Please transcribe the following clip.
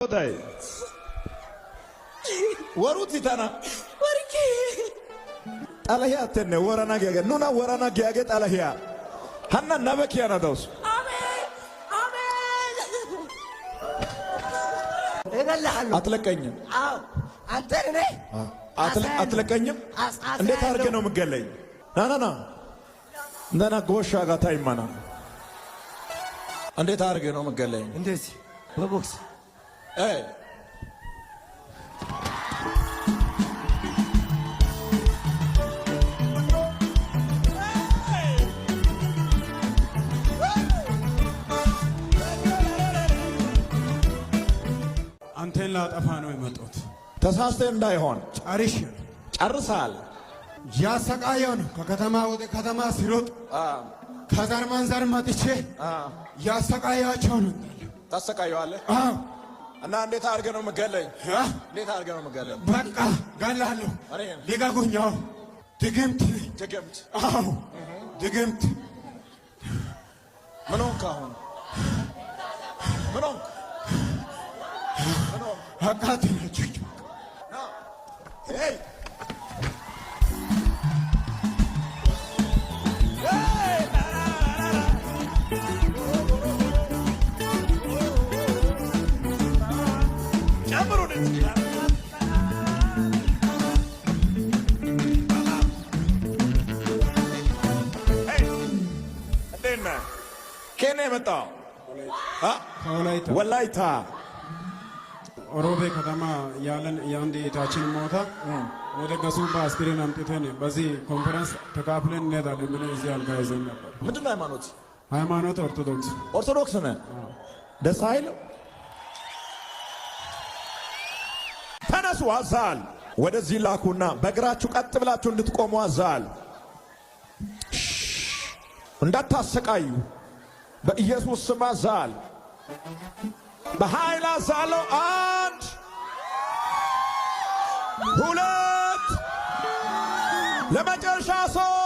ታይ ወሩት ይታና ወርኬ xalahiya attenne worana giyage nuna worana giyage xalahiya hanna nabe kiyana dawus. አሜን አሜን። እገልሃለሁ። አትለቀኝም። አዎ አንተን እኔ አትለቀኝም። እንዴት አድርገህ ነው የምገለኝ? ና ና ና እንደና ጎሻ ጋር ታይማና እንዴት አድርገህ ነው የምገለኝ? እንደዚህ በቦክስ። ኤይ አንተን ላጠፋ ነው የመጡት። ተሳስተህ እንዳይሆን። ጨርሼ ጨርሰሃል። ያሰቃየው ነው። ከከተማ ወደ ከተማ ሲሮጥ ከዘር ማንዘር መጥቼ ያሰቃያቸው ነው እንዳለ። ታሰቃየዋለህ። አዎ። እና እንዴት አድርገህ ነው የምገለኝ? አ? እንዴት አድርገህ ነው የምገለኝ? በቃ ገላለሁ። እኔን? ልቀቁኝ። አዎ ድግምት። ድግምት? አዎ ድግምት። ምን ሆንክ አሁን? ምን ሆንክ? ምን ሆንክ? አቃተላችሁ። ሄይ ሄይ! ጨምሩን እንጂ። ሄይ! እንዴት ነህ? ከየት ነው የመጣው? አ? ከወላይታ። ወላይታ። ሮቤ ከተማ ያለን የአንድ እህታችን ሞታ ወደ ገሱባ አስክሬን አምጥተን በዚህ ኮንፈረንስ ተካፍለን እንሄዳለን ብለን እዚህ አልጋ ይዘን ነበር። ምንድን ነው ሃይማኖት? ሃይማኖት ኦርቶዶክስ። ኦርቶዶክስ ነህ? ደስ አይልም? ተነሱ አዛል። ወደዚህ ላኩና በእግራችሁ ቀጥ ብላችሁ እንድትቆሙ አዛል። እንዳታሰቃዩ በኢየሱስ ስም አዛል። በኃይል አዛለው። አንድ፣ ሁለት፣ ለመጨረሻ ሶስት።